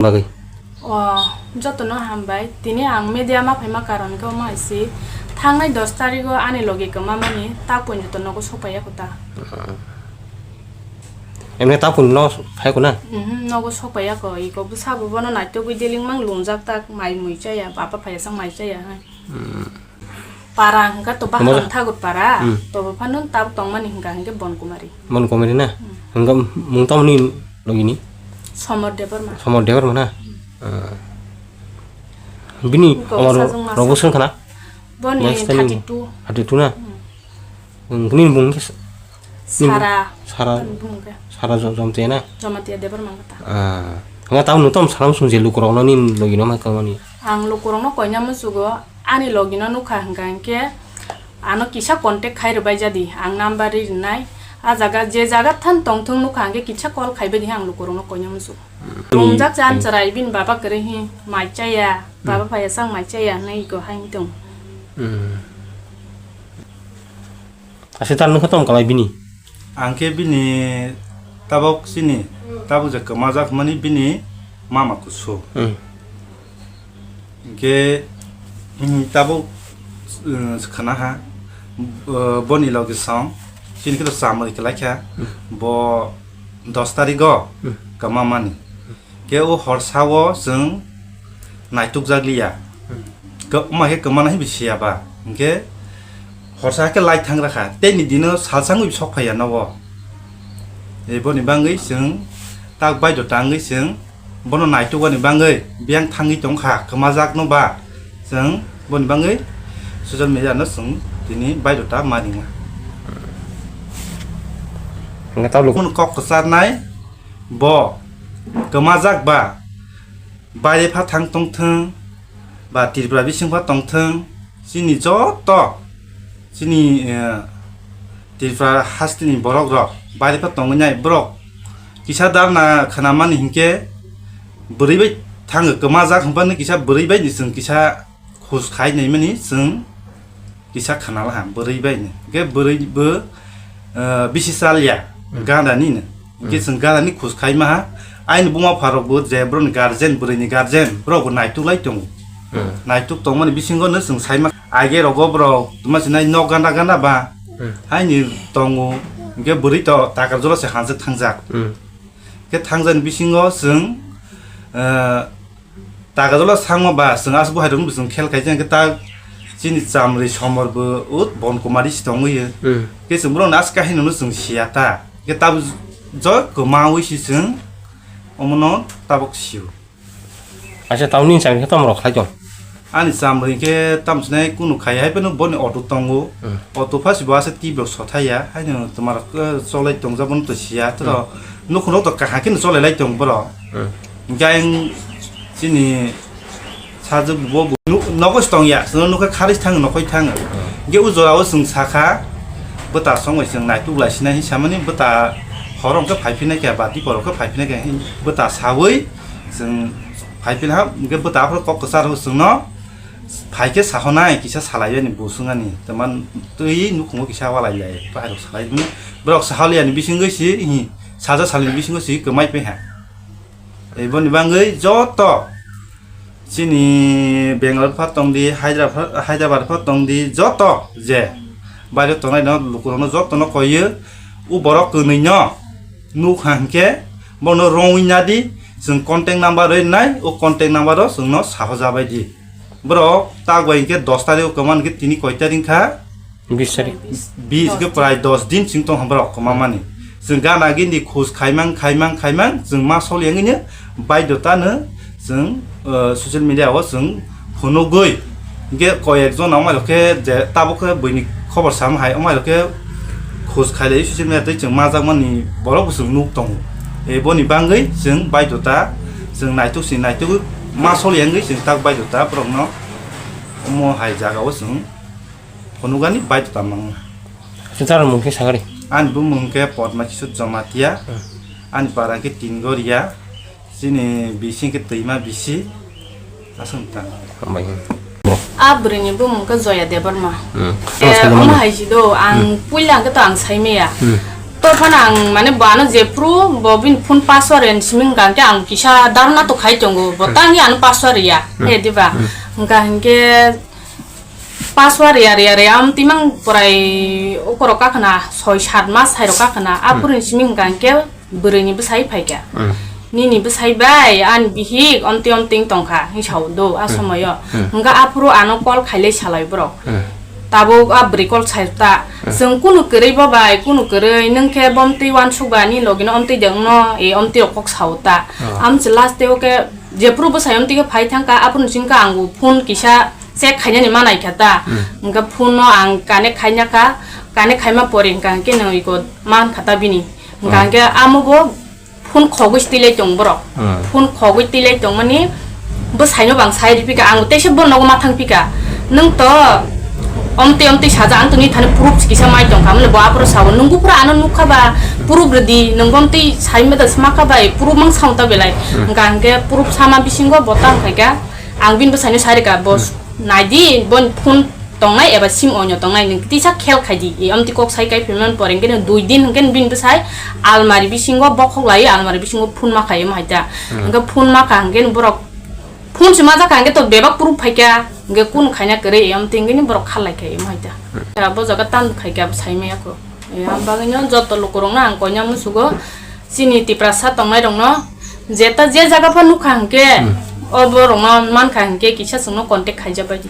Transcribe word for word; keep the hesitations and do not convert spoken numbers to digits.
Bagwi. O, jotono hambai. Tini ang media ma phaima karon khe omo hai si. Thangnai dos tarigo ani logi kwma mani ta poito nogo sokpaiya kota. Emne ta poito no phai kona? Mhm, nogo sokpaiya ko. Iko bwsa bo bono naitugwi dealing mang lungjak tak mai mui chaya, baba phaiya sang mai chaya hai. Para hwnkha to Tamo bahai ja- thagur para. Hmm. To bo phano tab tongmani hwnkha hwnkhe Bon Kumari. Bon Kumari na? Hmm. Hwnkha mung tamni logini? Somor Debbarma. Somor Debbarma na? Ah. Bini Hwnkha omor sajwk masa. Rogo song khana? Boni Mas tani thirty two. Thirty two na? Hmm. Hmm, bini bung khe s-, Sara. Sara. Bung khe. Sara jom-, Jomatiya na? Jomatiya Debbarma kata. Ah. Hwnkha tamo nung tamo sana sung je lukurokno nini logino ma kamani? Ang lukurokno koina musugo. Ani logino nukha hwnkha hwnkhe ano kisa contact khai rwbai jadi, ang number ri rwnai. A jaga je jaga than tongthung nukha hwnkhe kisa call khaibai di ang lukurokno koina muchung. Hmm. Rongjak chan chwrai bini baba kwrwi hi mai chaya, Hmm. baba phaiya sang mai chaya hwnwi go hai tong. Hmm. Ase tal nukha tong kalai bini? Ang khe bini tabok chini, tabok je kwmajak mani bini mama kusu. Hmm. Hingke, hmm, tabuk, eh, khwna ha, eh, boni logi song, chini khe to chamwi kwlai kha, Hmm. bo dos tarigo Hmm. kwma mani. Khe o horsa o chwng naituk jak liya. Hmm. Khe wngma khe kwmana hinwi siya ba. Hingke horsa khe lai thang rakha, tei ni dino salsa wngwi sok phaiya nogo. E boni bangwi chwng tak baidota wngwi chwng bono naitukmani bangwi biyang thangwi tongkha, kwmajakno ba chwng boni bangwi social media no chwng tini baidota ma ringma. Hwnkhe tabuk. Kok kwcharnai bo kwmajak ba baire pha thang tongthwng ba Tripura bising pha tongthwng, chini joto chini, eh, Tripura hasteni borok rok baire pha tongwi nai borok kisa darna khwnamani hinkhe bwrwi bai thango, kwmajak hwnphano kisa bwrwi bai ni chwng kisa khus khai naimani chwng kisa khwna laha bwrwi bai ni. Hinkhe bwrwi bo, eh, bisi chal ya, Hmm. ganda ni no. Hinkhe Hmm. chwng ganda ni khus khai maha. Aini buma pharok bo je borok ni guardian, bwrwi ni guardian, borok bo naituk lai tongo. Hmm. Naituk tongmani bisingo no chwng sai ma. Age rogo borok tuma sinai nok ganda ganda ba. Hmm. Haini tongo. Hinkhe bwrwi to takar jora se hanjak thangjak. Hmm. Hinkhe thangjani bisingo chwng, eh, Taga dola sangma ba chwng aswk bo hai rokno bo chwng khel khai, hwnkhe ta chini chamri somor bo ut Bon Kumari si tongwi. Hmm. Khe chwng borok no aswk kahino no chwng siya ta. Khe tabuk joi kwmawi si chwng omono tabuk sio. Acha, tamni chang khe tamo rok khlai tong? Ani chamri khe tamo sinai kunu khai hai phano boni auto tongo. Hmm. Auto phasi bo aswk twi bo sothai ya, haino twma rok, eh, cholai tongjak bono to siya. Toro Hmm. nukhung rok to kaham khe no cholai lai tong borok. Hmm. Hwnkhe ayang chini sajwk bo bo nu-, nogo se tong ya, chwngno nukha kharwi thang nokoi thang. Hmm. Hwnkhe o jora o chwng sakha, bwta songwi chwng naituk lai sinai hinwi samani bwta horo hwnkhe phai phinai khe ba dipor hwnkhe phai phinai khe hinwi bwta sawi chwng phai phila hwnkhe bwta aphuru kok kwcharo chwngno phai khe sahonai kisa salai yani bo swngani tei man twi nukhungo kisa walai lai bahai rok salai borok sahali yani bisingwi si hi saja salni bisingo si kwmai paiha. Tei boni bangwi joto chini Bangalore pha tongdi, Hyderabad, Hyderabad pha tongdi, joto je baire tongnai no lukurokno jotono koiyo, u borok kwnwi no nuk ha hwnkhe bono rongwi nadi, chwng contact number rwi nai, o contact number o chwngno sahojabai di. Borok tak bai hwnkhe dos tarikh o kwma hwnkhe tini koi tarikh wngkha? Bis tarik. Bis ke prai dos din sing tong hambrok kwma mani. Chwng gana gini khus khaimang, khaimang, khaimang, chwng ma sol yang ini baidota no chwng, eh, social media o chwng phunugwi. Ge koi ek jon amai rok khe je tabuk khe buini khobor sam hai amai rok khe khus khailai social media tei chwng majak mani borok bo chwng nuk tongo. E boni bangwi chwng baidota chwng naituk si naituk ma sol yang gwi chwng tak baidota borok no omo hai jaga o chwng Phunukani baidota mangna. Chwng chara mung khe sagari? Ani bumung khe Podma Kishore Jamatia. Hmm. Ani para khe Tingoria. Chini bising khe Twima bisi. Aswk ta. Hambai. A bwrwini bumung khe Joya Debbarma. Hmm. Eh, omo hai si do, ang puila hwnkhe to ang saimaya. Hmm. To phano ang mane bo ano jephru bo bini phone password en simi hwnkha hwnkhe ang kisa dharna to khai tongo, bo tangwi ano password ya, he diba? Hwnkha hwnkhe password ya, ya, ya, am timang porai okorok kakhna soi sat mas sairok kakhna, aphuru simi hwnkha hwnkhe bwrwini bwsai phaikha. Nini bwsai bai ani bihik omtwi omtwi tongkha, hing sao do a somoyo. Hwnkha aphuru ano call khailai salai borok. Tabuk a bwrwi call sai ta. Chwng kunu kwrwi bo bai, kunu kwrwi, nwng khe bomtwi uansuk ba ni logino omtwi de wngno, e omtwi rok kok sao ta. Amse last teo khe jephuru bwsai omtwi khe phai thangkha, aphuru singkha ang bo phone kisa check khainani manai kha ta. Hwnkhe phone no ang connect khaina kha, connect khaima pore hwnkha hwnkhe no iko man kha ta bini. Hwnkha hwnkhe amo bo phone khogwi twilai tong borok. Phone khogwi twilai tongmani bwsaino bang sai ripika, ang teisa bo nogo ma thang pika. Nwng to omtwi omtwi saja ang toni thani proof kisa mai tongkha, mane bo aphuru sao, "Nwng buphuru ano nukha ba, proof rwdi, nwng bomtwi sai mada smakha bai, proof mang sao ta belai." Hwnkha hwnkhe proof sama bisingo bo tang khaikha, ang bini bwsaino sai rikha, bo naidi, bo phone tongnai eba sim onyo tongnai, nwng tisa khel khaidi. E, amtwi kok sai kai philmani pore hwnkhe dui din hwnkhe bini bwsai almari bisingo bokhok lai, almari bisingo phone ma khai omo hai ta. Hwnkhe phone ma kha hwnkhe borok phone se ma jakha hwnkhe to bebak proof phaikha, hwnkhe kunu khaina kwrwi, e, amtwi hwnkhe borok khalai khai omo hai ta. Bo jaga tan khaikha, bo sai maya kho. E, am bagwino joto lukurokno ang koina musugo, chini Tiprasa tongnairokno, jeta je jaga pha nukha hwnkhe, o borokno mankha hwnkhe kisa chwngno contact khaijak bai di.